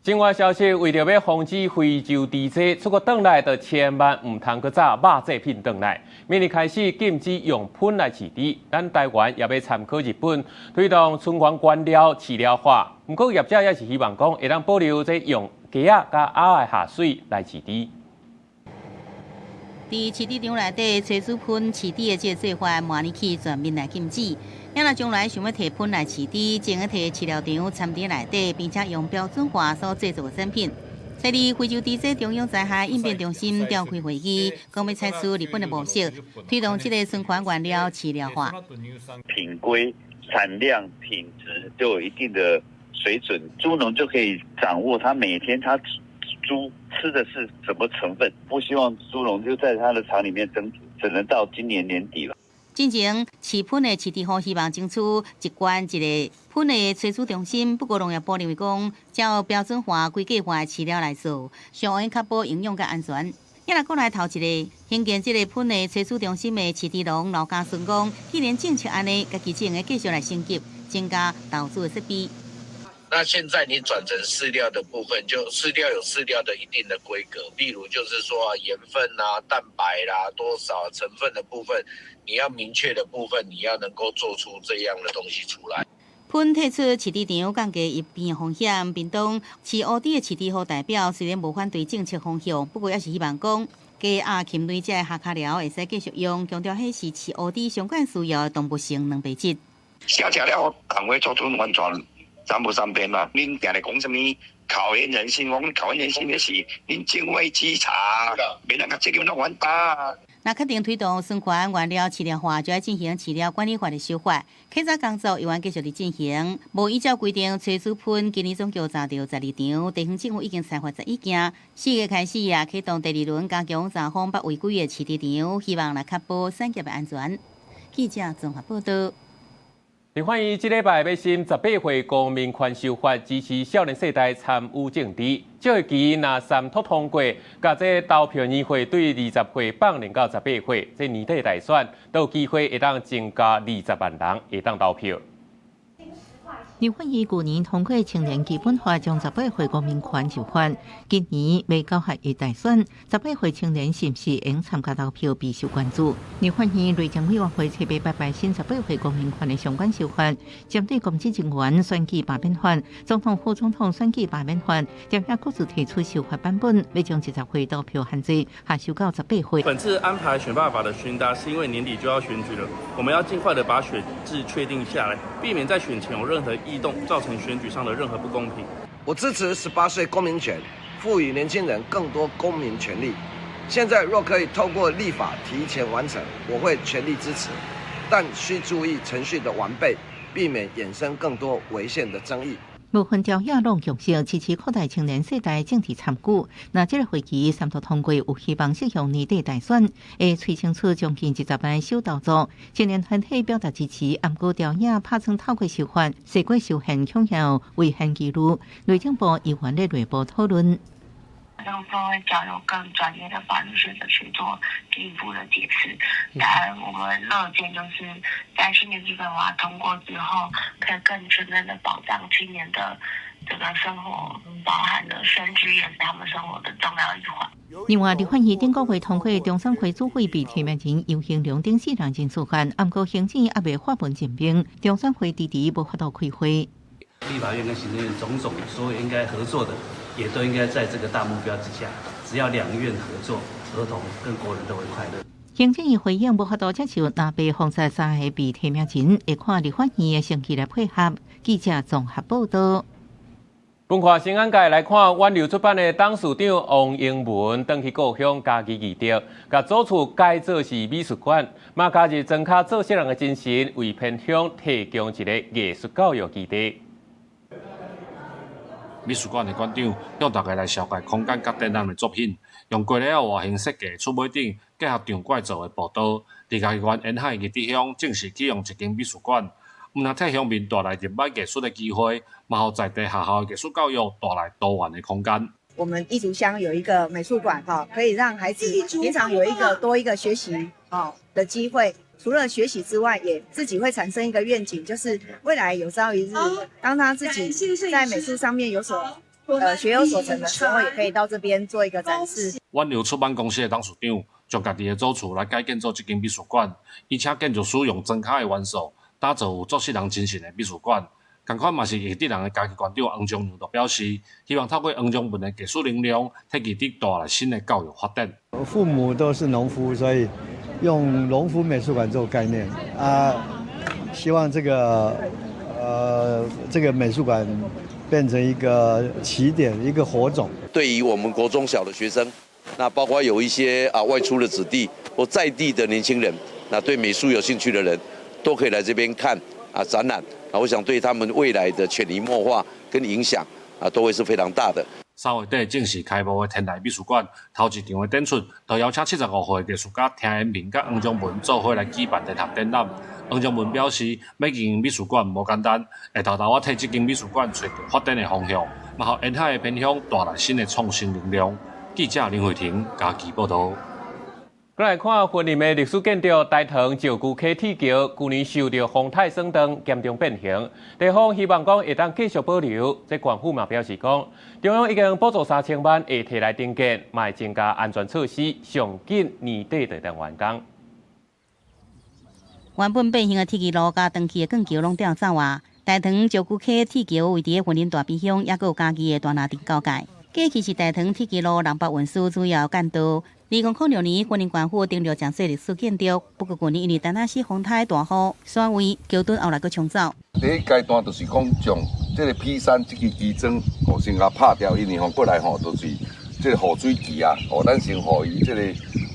新聞消息，為著欲防止非洲豬災出國轉來，就千萬毋通閣炸肉製品轉來。明年開始禁止用噴來飼豬，咱台灣也欲參考日本推動循環原料飼料化。毋過業者也是希望講會當保留這用雞仔佮鴨的下水來飼豬。佇飼豬場內底，炊煮噴飼豬的這個做法，明年起全面來禁止。若若將來想欲提噴來飼豬，淨愛提飼料場摻佇內底，並且用標準化所製作的產品。昨日非洲豬災中央災害應變中心召開會議，講欲採取日本的模式，推動這個循環原料飼料化。品規、產量、品質都有一定的水準，豬農就可以掌握他每天他豬吃的是什麼成分。不希望豬農就在他的廠裡面爭，只能到今年年底了。進前飼噴的飼豬戶希望爭取一縣一個噴的炊煮中心，不過農業部認為講，照標準化、規格化的飼料來做，上會確保營養佮安全。也若過來頭一个興建這個噴的炊煮中心的飼豬農劉家順講，既然政策按呢，家己只會繼續來升級，增加投資的設備。那現在你轉成飼料的部分，就飼料有飼料的一定的規格，例如就是說鹽分啊、蛋白啦、多少成分的部分，你要明確的部分，你要能夠做出這樣的東西出來。噴退出飼豬場，降低疫病風險。屏東飼烏豬的飼豬戶代表雖然無反對政策方向，不過也是希望講雞鴨禽類這个下跤料會使繼續用，強調彼是飼烏豬上懸需要的動物性蛋白質。食食了，工會做出完全三不三邊嘛，恁定定講啥物考驗人性，我講考驗人性的是恁政府稽查，免人較責任攏阮擔。若確定推動循環原料飼料化，就愛進行飼料管理法的修法。檢查工作猶原繼續佇進行，無依照規定炊煮噴，今年總共查著12場，地方政府已經裁罰11件。4月開始啊，啟動第二輪加強查訪捌違規的飼豬場，希望來確保產業的安全。記者綜合報導。立法院這禮拜欲審18歲公民權修法，支持少年世代參與政治。這會期若三讀通過，共這投票年歲對20歲放年到18歲，這年底大選都有機會會當增加20萬人會當投票。立法院舊年通過青年基本法，將18歲公民權修法。今年欲九合一大選，十八歲青年是毋是會參加投票備受關注。立法院內政委員會初八拜審十八歲公民權的相關修法，針對公職人員選舉罷免法、總統、副總統選舉罷免法，朝野各自提出修法版本，欲將20歲投票限制下修到十八歲。本次安排選罷法的詢答，是因為年底就要選舉了，我們要盡快的把選制確定下來，避免在選前有任何異動，造成選舉上的任何不公平。我支持18歲公民權，賦予年輕人更多公民權利。現在若可以透過立法提前完成，我會全力支持，但需注意程序的完備，避免衍生更多違憲的爭議。無分朝野攏共識支持擴大青年世代政治參與。若這個會期三讀通過，有希望適用年底大選，會催生出將近20萬首投族。青年團體表達支持，毋過朝野拍算透過修法，設過修憲恐有違憲疑慮。內政部猶原咧內部討論。這個部分會交由更專業的法律學者去做進一步的解釋。但我們樂見就是在青年基本法通過之後，可以更全面的保障青年的這個生活，包含了選舉也是他們生活的重要一環。另外，立法院頂個月通過中選會主委被提名人游興龍等四人人事案，毋過行政猶未發文任命，中選會遲遲無法度開會。立法院跟行政院種種所有應該合作的，也都應該在這個大目標之下，只要兩院合作，兒童跟國人都會快樂。行政院回應無法度接受藍白封殺三個被提名人，會看立法院的程序來配合。記者綜合報道。文化新眼界來看，遠流出版的董事長王英文轉去故鄉嘉義義德，共祖厝改做是美術館，嘛加入莊跤做穡人的精神，為偏鄉提供一个藝術教育基地。美術館的館長向大家來紹介空間佮展覽的作品，用雞螺仔外形設計出尾頂結合長拐做的步道，佇嘉義縣沿海義德鄉正式啟用一間美術館，毋但替鄉民帶來入捌藝術的機會，嘛予在地學校的藝術教育帶來多元的空間。我們義竹鄉有一個美術館，哈，可以讓孩子平常有一個多一個學習哦的機會。除了學習之外，也自己會產生一個願景，就是未來有朝一日，當他自己在美術上面有所學有所成的時候，也可以到這邊做一個展示。遠流出版公司的董事長將家己的祖厝來改建做這間美術館，伊請建築師用莊跤的元素打造有做穡人精神的美術館。仝款嘛是義德人的嘉義館長黃章良就表示，希望透過黃章文的藝術能量，替義德帶來新的教育發展。父母都是農夫，所以用農夫美術館做概念啊，希望這個美術館變成一個起點，一個火種。對於我們國中小的學生，那包括有一些啊外出的子弟或在地的年輕人，那對美術有興趣的人，都可以來這邊看啊展覽。啊，我想對他們未來的潛移默化跟影響啊，都會是非常大的。3月底正式開幕的天籟美術館，頭一場的展出，就邀請75歲藝術家田延明佮黃章文做伙來舉辦聯合展覽。黃章文表示，欲經營美術館無簡單，會沓沓仔替這間美術館揣著發展的方向，嘛予沿海的偏鄉帶來新的創新能量。記者林慧婷嘉義報導。過來看雲林的歷史建築大塘石龜溪鐵橋，舊年受著風颱損斷，嚴重變形。地方希望講會當繼續保留。這縣府嘛表示講，中央已經補助3000萬，會提來重建，嘛會增加安全措施，上緊年底就當完工。原本變形的鐵橋路佮斷去的鋼橋攏吊走啊！大塘石龜溪鐵橋位佇雲林大埤鄉，抑閣有嘉義的大林鎮交界。過去是大塘鐵橋路南北運輸主要幹道。2006年，雲林縣府登錄誠濟歷史建築，不過舊年因為田仔市風颱大雨，山位橋墩後來閣沖走。第一階段就是講將這个 P3這支基樁吼先共拍掉，因為吼過來吼就是這个雨水渠啊，吼咱先予伊這个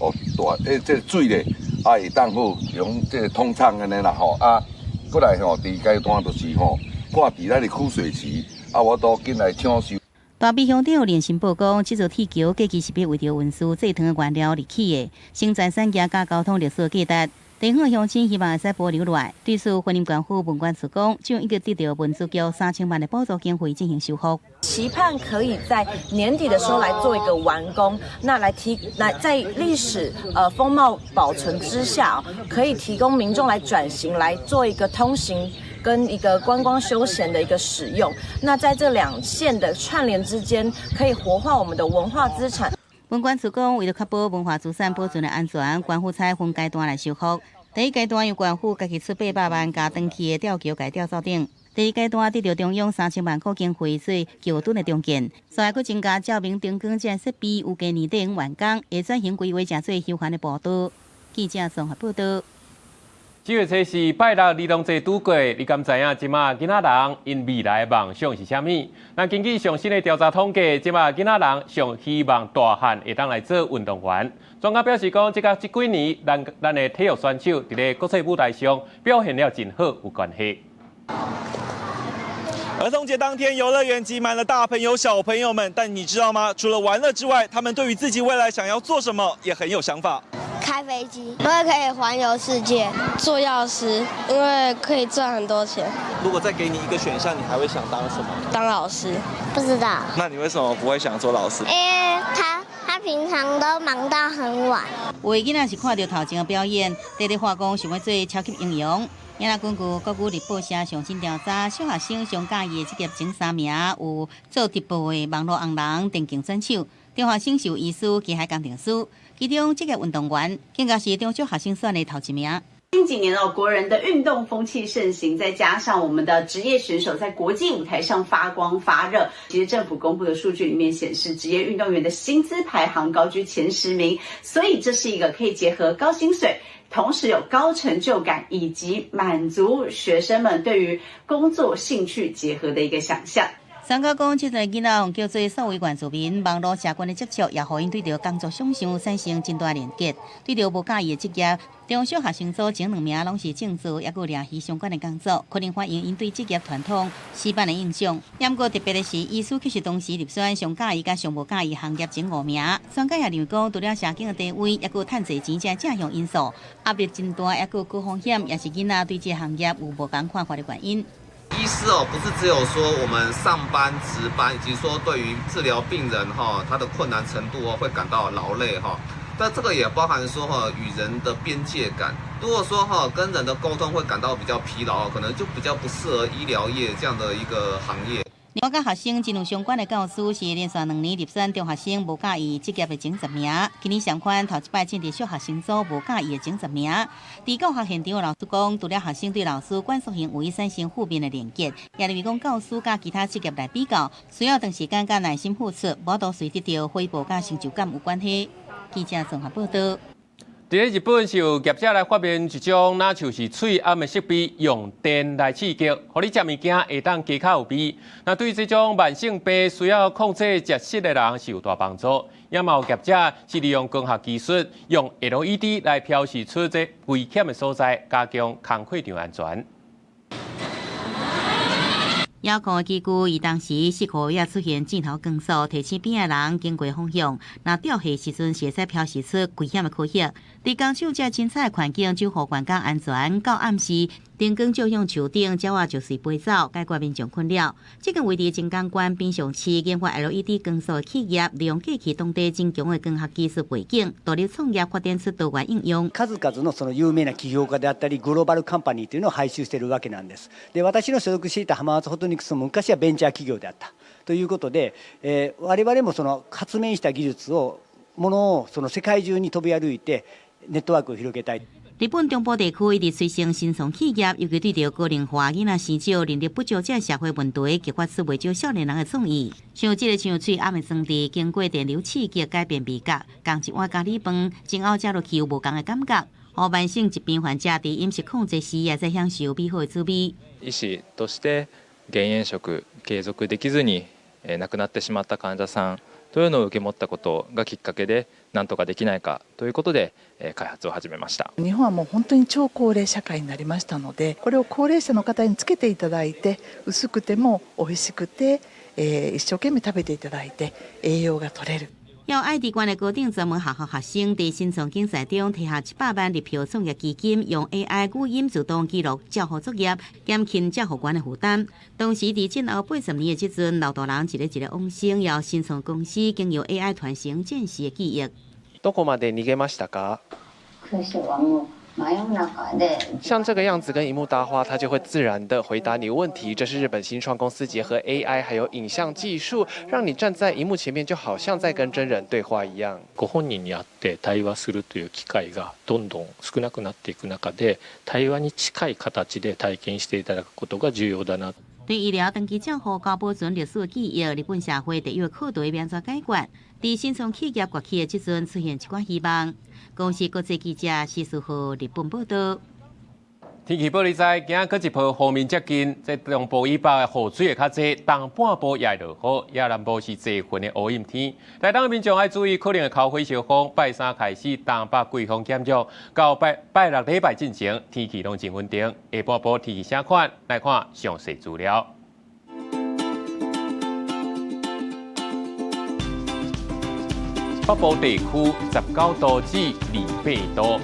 哦大欸這个水咧啊會當好用這个通暢按呢啦吼啊，過來吼第二階段就是吼看佇咱的枯水期啊，我都緊來搶修。大埤鄉長連新報講，這座鐵橋過去是欲為著運輸製糖的原料而起的，承載產業佮交通歷史價值。地方鄉親希望會使保留落來。對此，雲林縣府文管處講，將已經得著文資局3000萬的補助經費進行修復。期盼可以在年底的時候來做一個完工，那來提來在歷史風貌保存之下，可以提供民眾來轉型來做一個通行。跟一個觀光休閒的一個使用。那在這兩線的串聯之間，可以活化我們的文化資產。文管處講，為了確保文化資產保存的安全，縣府採分階段來修復。第一階段由縣府家己出800萬，共長期的吊橋共吊走頂。第二階段得著中央3000萬箍經費做橋墩的重建，所以閣增加照明燈光這設備，預計年底完工，會轉型規劃成做休閒的步道。記者綜合報道。這月初四拜六兒童節拄過，你敢知影這馬囡仔人𪜶未來的夢想是啥物？那根據上新的調查統計，這馬囡仔人上希望大漢會當來做運動員。專家表示講，這佮這幾年咱的體育選手佇咧國際舞台上表現了真好有關係。兒童節當天，遊樂園擠滿了大朋友、小朋友們。但你知道嗎？除了玩樂之外，他們對於自己未來想要做什麼也很有想法。開飛機，因為可以環遊世界；做藥師，因為可以賺很多錢。如果再給你一個選項，你還會想當什麼？當老師。不知道。那你為什麼不會想做老師？因為他平常都忙到很晚。有的囡仔是看著頭前的表演，佇咧話講想欲做超級英雄。也若根據國語日報社上新調查，小學生上佮意的職業前三名有做直播的網路紅人、電競選手、中學生獸醫師、機械工程師，其中職業運動員更加是中小學生選的頭一名。近幾年哦，國人的運動風氣盛行，再加上我們的職業選手在國際舞台上發光發熱，其實政府公布的數據裡面顯示，職業運動員的薪資排行高居前10名，所以這是一個可以結合高薪水，同時有高成就感，以及滿足學生們對於工作興趣結合的一個想象。專家講，這陣囡仔叫做數位原住民，網路社群的接觸，也予𪜶對著工作想像產生真大連結。對著無佮意的職業，中小學生組前兩名攏是政治，抑閣掠魚相關的工作，可能反映𪜶對職業傳統死板的印象。毋過特別的是，醫師卻是當時入選上佮意佮上無佮意行業前五名。專家也認為講，除了社經的地位，抑閣趁濟錢這正向因素，壓力真大，抑閣高風險，也是囡仔對這個行業有無仝看法的原因。醫師哦，不是只有說我們上班值班，以及說對於治療病人哈，他的困難程度哦，會感到勞累哈。但這個也包含說哈，與人的邊界感。如果說哈，跟人的溝通會感到比較疲勞，可能就比較不適合醫療業這樣的一個行業。另外，佮學生真有相關的教師是連續2年入選中學生無佮意職業的前10名。今年相款頭一擺進入小學生組無佮意的前10名。佇教學現場的老師講，除了學生對老師管束行為產生負面的連結，也認為講教師佮其他職業來比較，需要長時間佮耐心付出，無法度隨得著回報佮成就感有關係。記者綜合報道。佇咧日本是有業者來發明一種，若像是喙罨的設備，用電來刺激，予你食物件會當加較有味。那對這種慢性病需要控制食食的人是有大幫助。也嘛有業者是利用光學技術，用 LED 來標示出這危險的所在，加強工課場安全。遙控的機具，伊當時適可也出現箭頭光束，提醒邊仔人經過方向。若掉下時陣，是會使標示出危險的區域。佇工廠這精彩的環境，守護員工安全。到暗時，燈光照向樹頂，鳥仔就隨飛走，解決民眾困擾。這間位佇靜岡縣濱松市研發 LED 光束的企業，利用過去當地真強的光學技術背景，獨立創業發展出多元應用。数々のその有名な起業家であったりグローバルカンパニーというのを輩出しているわけなんです。で、私の所属していた浜松ホトニクスも昔はベンチャー企業であったということで、我々もその発明した技術をものをその世界中に飛び歩いてネットワークを広げたい。日本中部地區一直催生新創企業，尤其對著高齡化、囡仔生少、能力不足這社會問題，激發出袂少少年人的創意。像這个像喙罨的裝置，經過電流刺激改變味覺，仝一碗咖喱飯，前後食落去有無仝的感覺。予慢性疾病患者佇飲食控制時，也會享受美好的滋味。醫師として減塩食継続できずに亡くなってしまった患者さんというのを受け持ったことがきっかけで、なんとかできないかということで開発を始めました。日本はもう本当に超高齢社会になりましたので、これを高齢者の方につけていただいて、薄くても美味しくて、一生懸命食べていただいて栄養が取れる。有愛知縣的高等專門學校學生佇新創競賽中提下100萬入票創業基金，用 AI 語音自動記錄照護作業，減輕照護員的負擔。同時，佇戰後80年的這陣，老大人一個一個往生，由新創公司經由 AI 傳承戰時的記憶。どこまで逃げましたか？クはもう像這個樣子跟螢幕搭話，它就會自然的回答你問題。這是日本新創公司結合 AI 還有影像技術，讓你站在螢幕前面，就好像在跟真人對話一樣。ご本人に會って対話するという機會がどんどん少なくなっていく中で、対話に近い形で體験していただくことが重要だな。對醫療長期照護佮保存歷史記憶，日本社會特有課題欲按怎解決？佇新創企業崛起的這陣，出現一寡希望。公視國際記者施思豪日本報導。天氣報你知，今仔閣一波鋒面接近，這中部以北的雨水會較濟，東半部也會落雨，也南部是濟雲的烏陰天。台東的民眾愛注意，可能會口火燒風。拜三開始，東北季風減弱，到拜拜六禮拜進前，天氣攏真穩定。下半晡天氣啥款？來看詳細資料。北部地區19度至28度。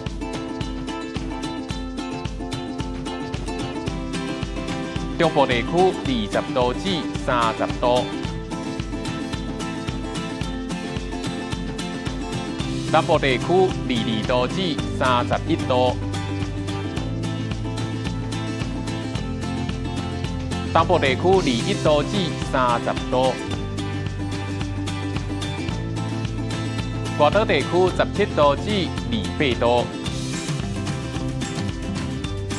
中部地區20度至30度，南部地區22度至31度，東部地區21度至30度，外島地區17度至28度。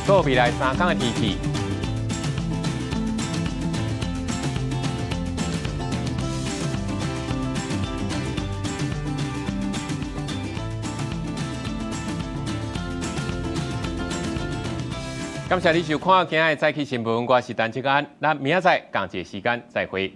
到未來3天的天氣。感謝你收看今仔的早起新聞，我是陳志安，咱明仔載仝一个時間再會。